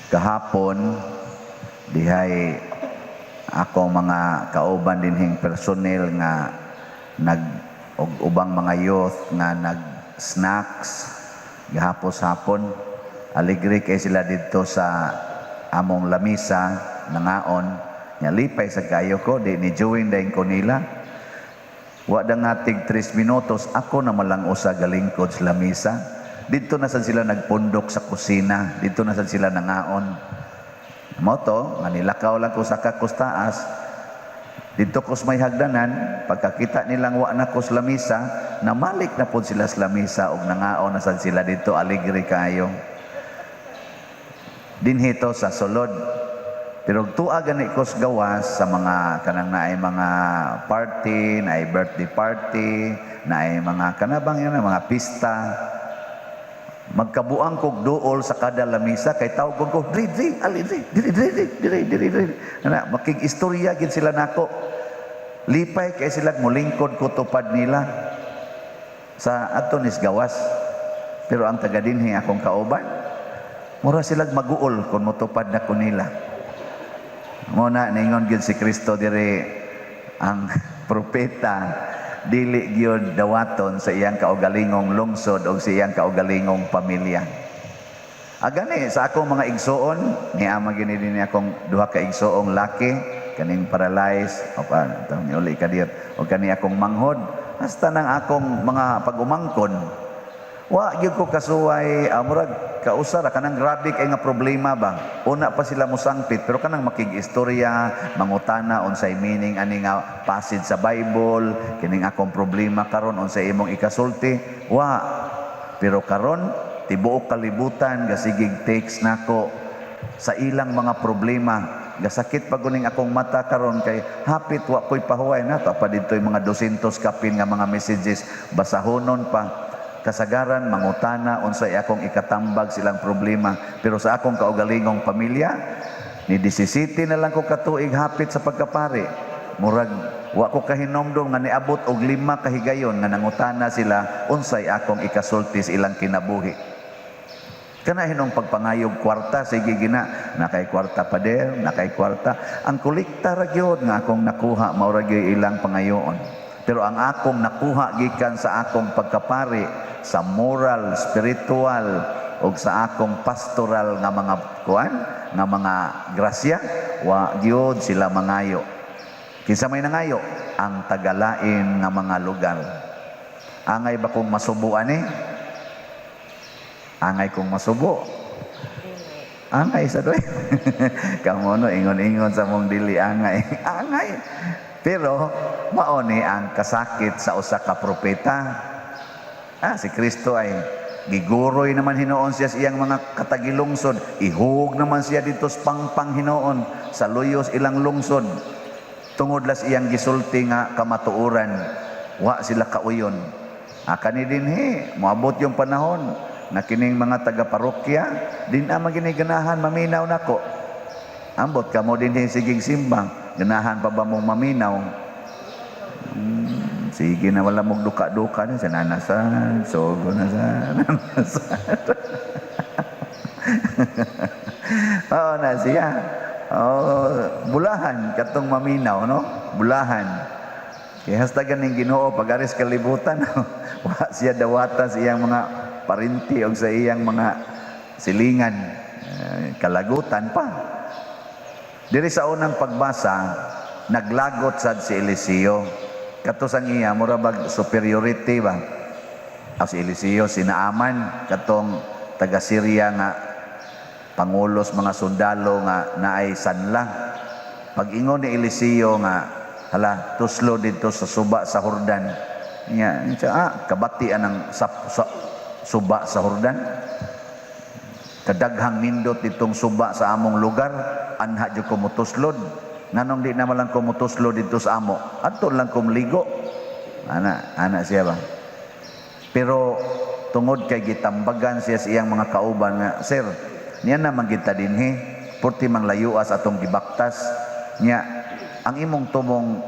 Kahapon dihay akong mga kauban dinhing personnel nga nag og ubang mga youth nga nag snacks gahapos hapon. Alegre kay sila didto sa among lamisa nangaon. Nya lipay sa kayo ko di ni join dayon ko nila. Wa da nga tig 3 minutos, ako na malang usa galingkod sa lamisa. Didto na sad sila nagpundok sa kusina, didto na sad sila nangaon. Mao to, nga nilakaw lang ko sa kakos taas. Didto ko sa may hagdanan, pagkakita nilang wa na ko sa lamisa, namalik na pod sila sa lamisa og nangaon na sad sila didto, alegre kayo. Dinhi to sa sulod. Pero tuwa gani ko sa gawas sa mga kanang naay mga party, naay birthday party, naay mga kanabang yun, mga pista. Magkabuang kog duol sa kada lamisa kay tawag ko, "Dri, dri, ali, dri, diri, dri, dri, diri, diri, diri." Ana, makig-istorya gid sila nako. Lipay kay sila mulingkod ko tupad nila sa ato nis gawas. Pero ang taga dinhi akong kauban, mura sila maguol kung motupad na ko nila. Mao na ningon gyud si Kristo diri, ang propeta dili gyud dawaton sa iyang kaugalingong lungsod o sa iyang kaugalingong pamilya. Agani sa akong mga igsuon, niama gini din akong duha ka igsuong laki, kaning paralyzed o pa ito, niuli ka diyot, o kani akong manghod, hasta nang akong mga pag-umangkon. Wa gyud ko kasuway, murag kausa ra kanang grabe kay nga problema ba. Una pa sila mosangpit, pero kanang makig-istorya, mangutana unsay meaning ani nga passage sa Bible, kining akong problema karon, unsay imong ikasulti, wa. Pero karon tibuok kalibutan gasigig text nako sa ilang mga problema. Gasakit pa guning akong mata karon kay hapit wa ko'y pahuway na pa didto'y mga 200 kapin nga mga messages, basahonon pa. Kasagaran mangutana unsay akong ikatambag silang problema, pero sa akong kaugalingong pamilya, ni 17 na lang ko katuig hapit sa pagkapari, murag wa ko kahinomdom nga niabot og 5 ka higayon nga nangutana sila unsay akong ikasulti sa ilang kinabuhi. Kana hinong pagpangayog kwarta, sige gina, nakay kwarta pader, nakay kwarta. Ang kolekta ra gyud nga akong nakuha, mao ra gyud ilang pangayoon. Pero ang akong nakuha gikan sa akong pagkapari, sa moral, spiritual ug sa akong pastoral nga mga kuan, nga mga grasya, wa gyud sila mangayo. Kinsa may nangayo? Ang tagalain nga mga lugar. Angay ba kong masubo ani? Angay kong masubo? Angay sa doy. Kamo no, ingon-ingon sa mong dili angay. Angay. Pero mao ni ang kasakit sa usa ka propeta. Si Kristo ay giguroy naman hinuon siya sa iyang mga katagilungsod. Ihug naman siya dito sa pangpang hinuon sa luyos ilang lungsod. Tungod las iyang gisulti nga kamatuoran, wa sila kauyon. Kani dinhi, moabot yung panahon na kining mga taga-parokya, din na maginiganahan maminaw nako. Ambot kamo dinhi sigig simbang, ganahan pa ba mong maminaw? Sige na, wala mong duka-duka na sa nanasan, sogo na sa nanasan. Oo na siya. Oh, bulahan katong maminaw, no? Bulahan. Kaya hasta ganing Ginoo pag aris kalibutan, wa siya dawata sa iyang mga parinti o sa iyang mga silingan. Eh, kalagutan pa. Diri sa unang pagbasa, naglagot sad si Eliseo. Kato sang iya, mura bag superiority ba? Ah, si Eliseo, si Naaman, katong taga Syria nga pangulos mga sundalo nga naay sanla. Pag ingon ni Eliseo nga, "Hala, tuslo dito sa suba sa Hordan." Nya, siya, kabati anang sa suba sa Hordan. Kadaghang nindot ditong suba sa among lugar, anha jud ko motuslod. Nganong di naman lang ko motuslod dito sa amo? Adto lang ko ligo. Ana, ana siya ba? Pero tungod kay gitambagan siya sa iyang mga kauban nga, "Sir, niya naman kita dinhi, purti mang layuas atong gibaktas." Niya, ang imong tumong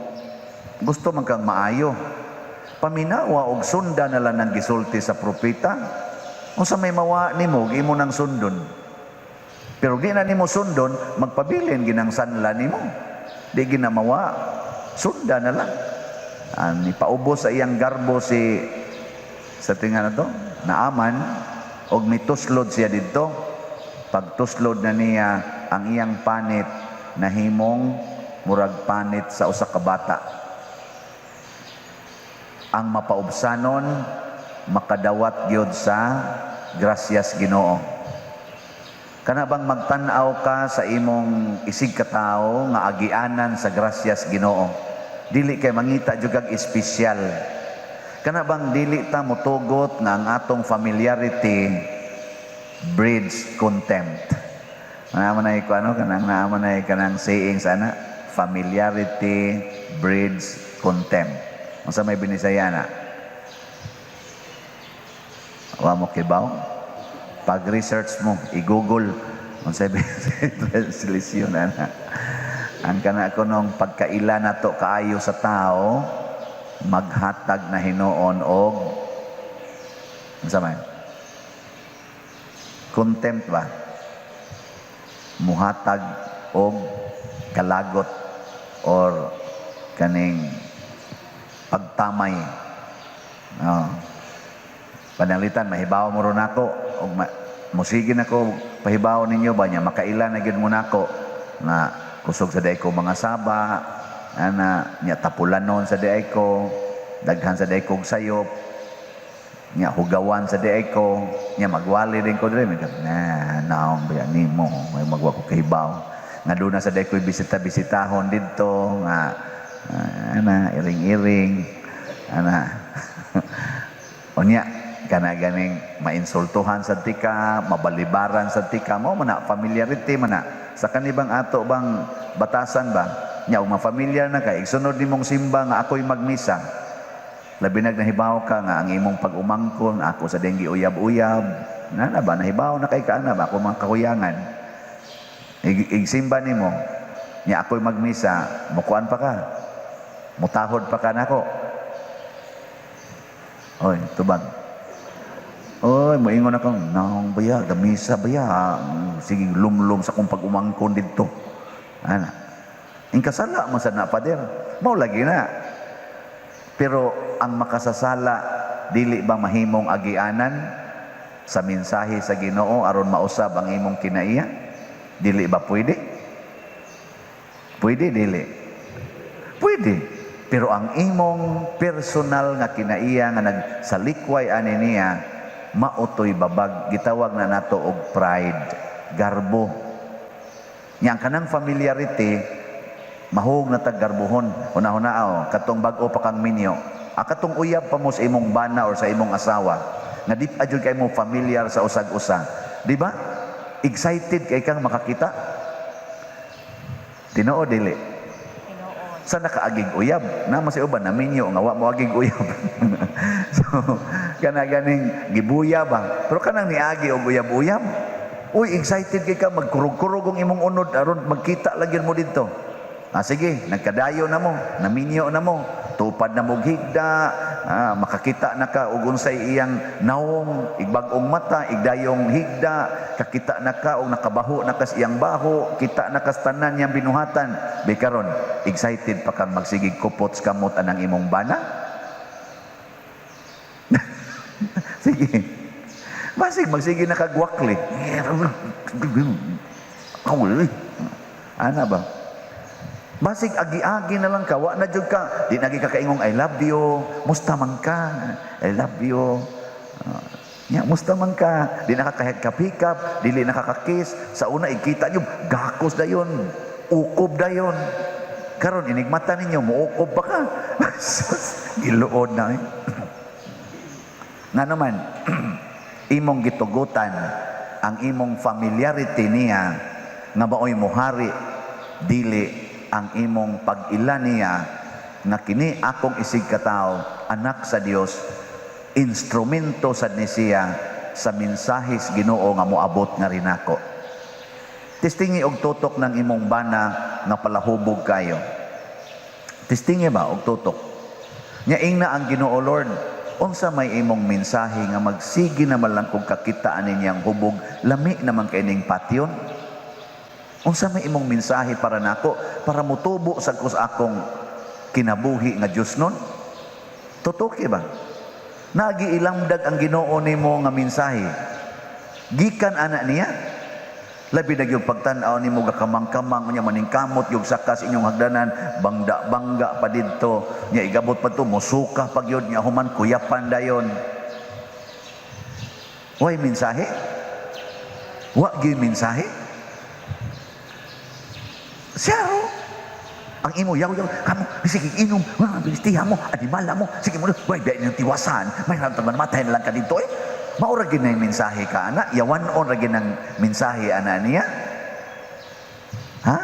gusto man kang maayo. Paminawa og sunda na lang ng gisulti sa propeta. Unsa may mawa nimo imo nang sundon? Pero di na nimo sundon, magpabilin ginang sanla nimo. Di ginamawa, sunda na lang. Ni paubos sa iyang garbo si sa tinga na to, Naaman, og mituslod siya didto. Pagtuslod na niya ang iyang panit, nahimong murag panit sa usa ka bata. Ang mapaubsanon, makadawat gyud sa grasyas Ginoo. Kana bang magtan-aw ka sa imong isig katawo nga agianan sa grasyas Ginoo? Dili kay mangita jud kag espesyal. Kana bang dili ta motugot nga ang atong familiarity breeds contempt? Naa man ay ko ano kanang naa man ay kanang saying sa ana, familiarity breeds contempt. Unsa may Binisaya na? Wa mo kibaw? Pag-research mo, i-Google unsay translation ana. Ang kana kunong pagkaila nato kaayo sa tao, maghatag na hinuon og unsa man? Contempt ba? Muhatag og kalagot or kaning pagtamay. Oh. Panalitan, mahibaw mo ron ako og musige nako pahibaw ninyo ba niya, makaila na gyud mo nako nga kusog sa diay ko mga saba ana nya, tapulanon sa diay ko, daghan sa diay kog sayop nya, hugawan sa diay ko nya, magwali din ko dire na naong ba nimo may magwa ko kahibaw nga doon na sa diay ko bisita-bisitahon didto nga ana iring-iring ana. Unya kana ganing mainsultuhan sa tika, mabalibaran sa tika mo man na, familiarity man na sa kanibang ato bang batasan ba nya. Ug ma-familiar na ka, igsunod nimong simba nga ako'y magmisa, labi nag nahibaw ka nga ang imong pag-umangkon ako sa denggi uyab-uyab na na ba, nahibaw na kay ka na ba ako mga kakuyangan. Igsimba nimo nya ako'y magmisa, mukuan pa ka, mutahod pa ka nako. Oy, tubag. Oy, moingon ako, naong baya, gamisa baya, sige lumlum sa akong pag-umangkon didto. Ana. Inkasala mo sa na, pader. Mao lagi na. Pero ang makasasala, dili ba mahimong agianan sa mensahe sa Ginoo aron mausab ang imong kinaiya? Dili ba pwede? Pwede dili? Pwede. Pero ang imong personal nga kinaiya nga nagsalikway ani niya, mautoy babag, gitawag na nato og pride, garbo. Nya ang kanang familiarity, mahug na tag garbohon. Una-una, katong bag-o pa kang minyo. Ah, katong uyab pa mo sa imong bana or sa imong asawa, nga di pa jud kay mo familiar sa usag-usa. Di ba? Excited kay kang makakita. Tinuod dili? Tinuod. Sa nakaagig uyab na sa uban naminyo nga wa mo agig uyab, so kana ganing gibuya ba, pero kanang niagi og uyab-uyab, uy, excited kay ka, magkurog-kurog ang imong unod aron magkita lang gyud mo didto. Ah, sige, nagkadayo na mo, naminyo na mo, tupad na mo higda, makakita na ka og unsay iyang nawong, igbag-ong mata, igdayong higda, kakita na ka og nakabaho na kas iyang baho, kita na kas tanan niyang binuhatan. Bi karon, excited pa kang magsigig kupot sa kamot anang imong bana? Sige. Basig magsige na kagwakli. Ana ba? Basig agi-agi na lang ka, wa na jud ka. Di nagi ka kaingong "I love you." "Musta man ka?" "I love you." Nya, "Musta man ka?" Di nakakahikap-hikap, dili nakakakiss. Sa una ikita nyo, gakos dayon, ukob dayon. Karon inigmata ninyo, muukob pa ka. Giluod na eh. Nga naman, imong gitugutan ang imong familiarity niya nga maoy muhari, dili ang imong pag-ila niya nga kini akong isig katawo, anak sa Dios, instrumento sad ni siya sa mensahis Ginoo nga moabot nga rinako. Testingi og tutok ng imong bana nga palahubog kayo. Testingi ba og tutok? Nya ingna ang Ginoo, "Lord, unsa may imong mensahe nga magsige naman lang kung kakita ani niyang hubog, lami naman kay ning patyon?" Unsa may imong mensahe para nako para mutubo sa ko sa akong kinabuhi nga Dios nun? Tutuki ba? Nagiilamdag ang Ginoo nimo nga mensahe. Gikan ana niya. Labi na yung pagtan-aw nimo gakamang-kamang, unya maningkamot yung sakas inyong hagdanan, bangda-bangga pa didto, nya igabot pa to musuka pa gyud, nya human kuyapan dayon. Way mensahe? Wa gyud mensahe? Siya ro. Ang imo yaw yaw kamo, sige inom, ah, bistiha mo, animala mo, sige mo, way biya inyong tiwasan, may rantang matay na lang ka dito eh. Maura gid na yung mensahe ka ana, yawan on ra gid ang mensahe ana niya. Ha?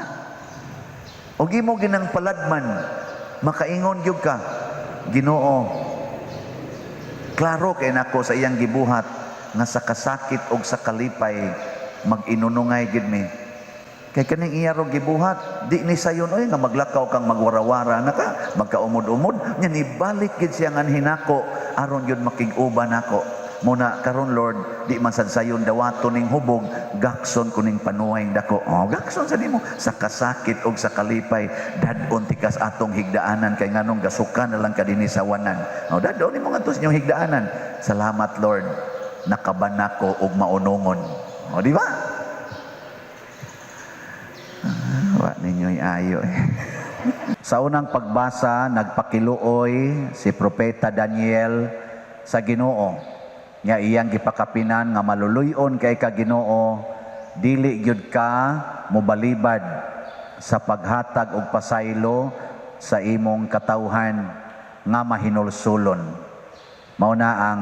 O imo ginang paladman, makaingon gyud ka, "Ginoo, klaro kay nako sa iyang gibuhat nga sa kasakit og sa kalipay mag-inunungay gid mi." Kay kaning iya ro gibuhat, di ni sayon oy nga maglakaw kang magwarawara na ka, magkaumod-umod, nya nibalik gid siya ngan hinako aron gyud makig-uban nako. Muna karon, Lord, di man sad sayon dawaton ning hubog, gakson ko ning panuway dako. Oh, gakson sa nimo sa kasakit og sa kalipay, dad-on tikas atong higdaanan kay nganong gasuka na lang ka dinhi sa wanan. Oh, dad-on nimo ngadto sa inyong higdaanan. "Salamat, Lord, nakaban nako og maunungon." Oh, di ba? Ah, wa ninyo'y ayo eh. Sa unang pagbasa, nagpakiluoy si Propeta Daniel sa Ginoo. Nga iyang gipakapinan nga maluluyon kay ka, Ginoo, dili gyud ka mobalibad sa paghatag og pasaylo sa imong katawhan nga mahinulsulon. Mao na ang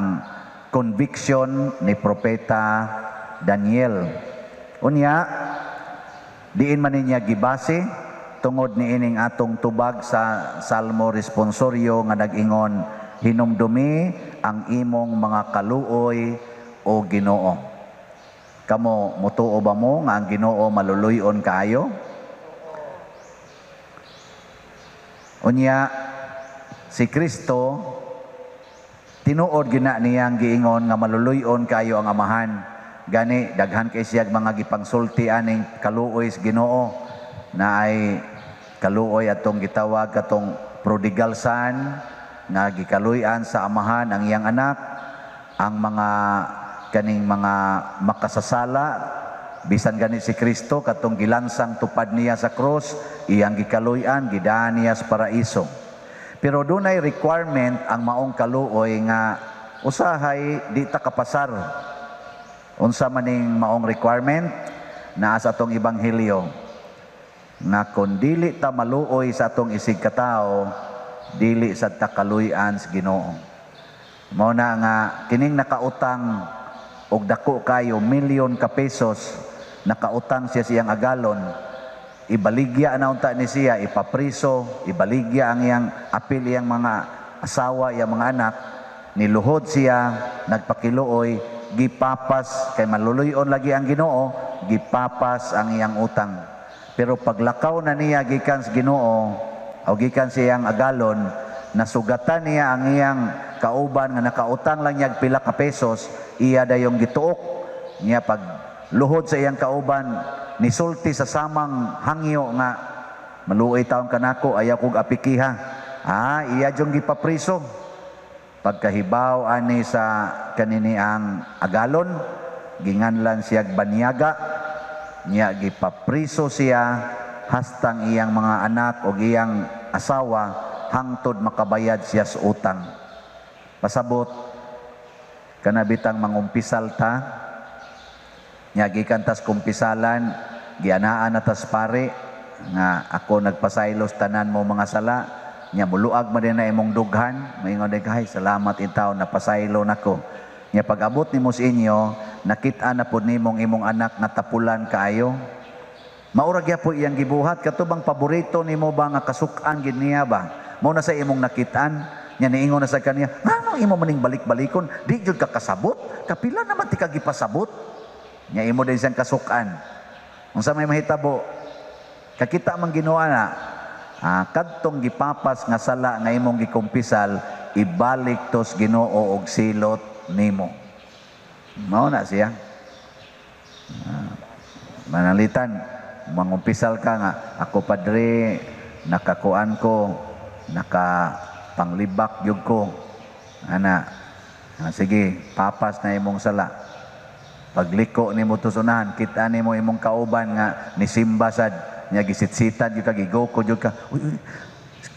conviction ni Propeta Daniel. Unya, diin man niya gibase tungod ni ining atong tubag sa Salmo responsoryo nga nag-ingon, "Hinumdumi ang imong mga kaluoy, o Ginoo." Kamo, mutuo ba mo nga ang Ginoo maluluyon kaayo? Unya, si Kristo, tinuod gina niyang giingon nga maluluyon kaayo ang Amahan. Gani daghan kay siya mga gipangsulti aning kaluoy sa Ginoo na ay kaluoy atong gitawag katong prodigal son nga gikaluy-an sa amahan ang iyang anak, ang mga kaning mga makasasala, bisan gani si Kristo katong gilansang tupad niya sa krus, iyang gikaluy-an, gidaan niya sa paraiso. Pero dunay requirement ang maong kaluoy nga usahay di ta kapasar. Unsa maning maong requirement? Naa sa atong ebanghelyo nga kon dili ta maluoy sa atong isig katawo, dili sad ta kaluy-an sa Ginoo. Mao na nga kining nakautang og dako kayo, milyon ka pesos, nakautang siya siyang agalon, ibaligya na unta ni siya, ipapriso, ibaligya ang iyang apil, iyang mga asawa, iyang mga anak, niluhod siya, nagpakiluoy, gipapas kay maluluyon lagi ang Ginoo, gipapas ang iyang utang. Pero paglakaw na niya gikan sa Ginoo o gikan sa iyang agalon, nasugatan niya ang iyang kauban nga nakautang lang niya pila ka pesos, iya dayong gituok niya. Pag luhod sa iyang kauban, nisulti sa samang hangyo nga, "Maluoy taon kanako, ayaw kog apikiha." Ah, iya jung gipapriso. Pagkahibaw ani sa kanini ang agalon, ginganlan siya banyaga niya, gipapriso siya hastang iyang mga anak o iyang asawa hangtod makabayad siya sa utang. Pasabot, kanabitang mangumpisal ta, nya gikan tas kumpisalan, gianaan na tas pare nga, "Ako nagpasaylos tanan mo mga sala." Nya muluag man din na imong dughan, maingon din ka, "Hay, salamat intaw napasaylo nako." Nya pag-abot nimo sa inyo, nakit-an na pud nimong imong anak nga tapulan kaayo. Maura gyapon iyang gibuhat, kato bang paborito nimo ba nga kasuk-an gid niya ba? Mao na sa imong nakit-an, nya niingon na sa kaniya, "Ngano imo maning balik-balikon? Di jud ka kasabot? Kapila naman ti ka gipasabot?" Nya imo din siyang kasuk-an. Unsa may mahitabo? Kakita man Ginoo na, kadtong gipapas nga sala nga imong gikumpisal, ibalik tos Ginoo og silot nimo. Mao na siya. Manalitan. Mangumpisal ka nga, "Ako, padre, nakakuan ko, naka panglibak gyud ko." Ana, ah, sige, papas na imong sala. Pagliko nimo tusunahan, kita nimo imong kauban nga nisimba sad, nya gisitsitan gyud ka, gigoko gyud ka. "Uy, uy,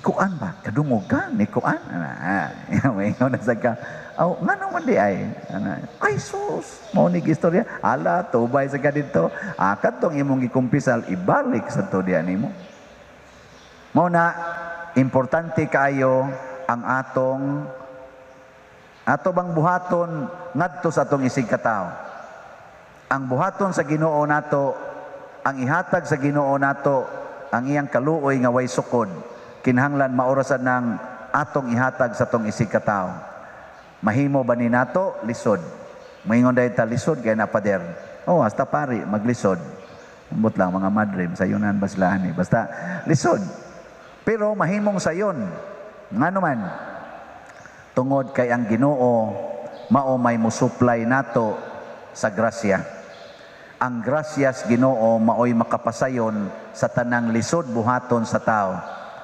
kuan ba? Kadungog ka ni kuan?" Ana, ah, maingon na sad ka. "Aw, ngano man di ay?" Ana, "Ay sus, mao ni istorya." Ala, tubay sa ka dito. Ah, kadtong imong gikumpisal, ibalik sa to diya nimo. Mao na importante kaayo ang atong ato bang buhaton ngadto sa atong isig katawo. Ang buhaton sa Ginoo nato, ang ihatag sa Ginoo nato, ang iyang kaluoy nga way sukod, kinahanglan maorasan ng atong ihatag sa atong isig katawo. Mahimo ba ni nato? Lisod. Maingon dahil ta, "Lisod kay na, pader." Oh, hasta pari maglisod. Ambot lang mga madre, sayunan ba sila ani? Basta lisod. Pero mahimong sayon. Ngano man? Tungod kay ang Ginoo mao may musuplay nato sa grasya. Ang grasyas Ginoo maoy makapasayon sa tanang lisod buhaton sa tao.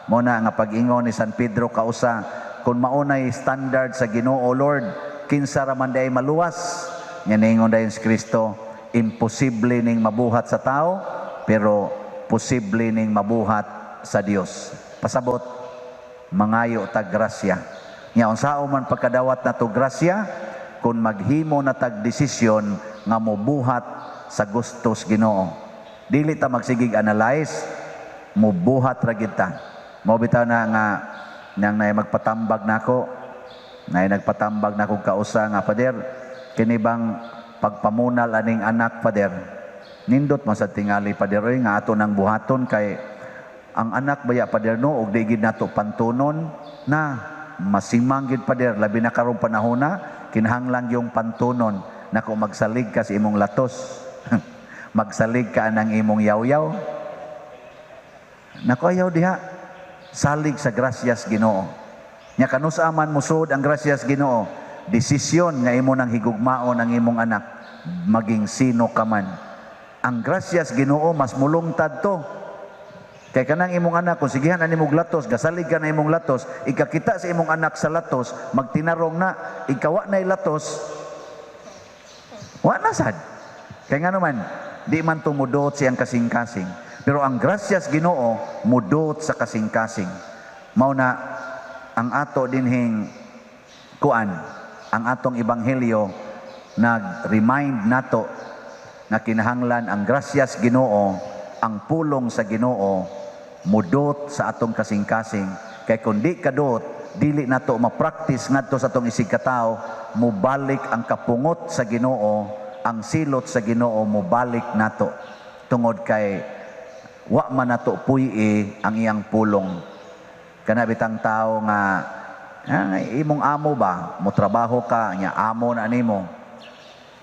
Mo na nga pag-ingon ni San Pedro kausa, "Kung maunay standard sa Ginoo, Lord, kinsa ra man diay maluwas?" Nga ningon dayon si Kristo, "Imposible ning mabuhat sa tao, pero posible ning mabuhat sa Dios." Pasabot, mangayo tag grasya. Nya unsao man pagkadawat nato grasya kung maghimo na tag desisyon nga mobuhat sa gustos Ginoo. Dili ta magsigig analyze, mobuhat ra gid ta. Mao bitaw na nga nang nay magpatambag nako, nay nagpatambag nako kausa nga, "Pader, kini bang pagpamunal aning anak, pader, nindot man sa tingali, pader, oy, nga ato nang buhaton kay ang anak baya, pader, no, og di gid nato pantunon na masimang gid, pader, labi na karong panahona, kinahanglan yung pantunon." Nako, magsalig ka sa imong latos, magsalig ka ng imong yaw-yaw. Nako, ayaw diha. Salig sa grasyas Ginoo. Nya kanusa man musod ang grasyas Ginoo? Desisyon nga imo nang higugmaon ang imong anak, maging sino ka man. Ang grasyas Ginoo mas mulungtad to. Kay kanang imong anak, kung sigihan ani imong latos, gasalig ka na imong latos, ikakita sa imong anak sa latos, magtinarong na, ikawa na latos, wa na sad. Kay nga naman, di man tumudot siyang kasing-kasing. Pero ang grasyas Ginoo mudot sa kasing-kasing. Mao na ang ato dinhing kuan, ang atong ebanghelyo nag-remind nato na kinahanglan ang grasyas Ginoo, ang pulong sa Ginoo mudot sa atong kasing-kasing. Kay kung di kadot, dili nato ma-practice ngadto sa atong isig katawo, mubalik ang kapungot sa Ginoo, ang silot sa Ginoo mubalik nato. Tungod kay wa man nato puy-i ang iyang pulong. Kana bitang tao nga imong amo ba, mo trabaho ka nya amo na nimo.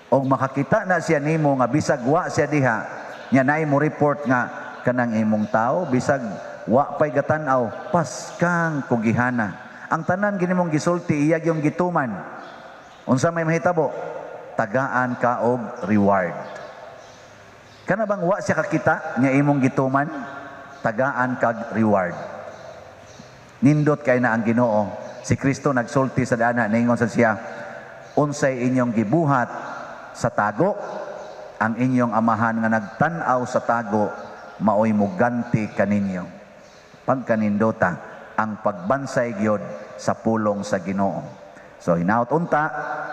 Og makakita na siya nimo nga bisag wa siya diha, nya naay mo report nga kanang imong tao bisag wa pay gatan-aw, paskang kugihana. Ang tanan gini mong gisulti, iya yung gituman. Unsa may mahitabo? Tagaan ka og reward. Kana bang wa siya kakita nga imong gituman, tagaan kag reward. Nindot kay na ang Ginoo. Si Kristo nagsulti sa dana, ningon sa siya, "Unsay inyong gibuhat sa tago, ang inyong Amahan nga nagtan-aw sa tago maoy muganti kaninyo." Pagkanindota ang pagbansay gyud sa pulong sa Ginoo. So hinaot unta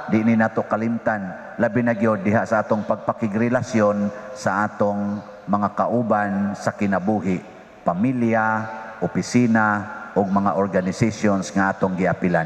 di ni nato kalimtan, labi na gyud diha sa atong pagpakigrelasyon sa atong mga kauban sa kinabuhi, pamilya, opisina ug mga organizations nga atong giapilan.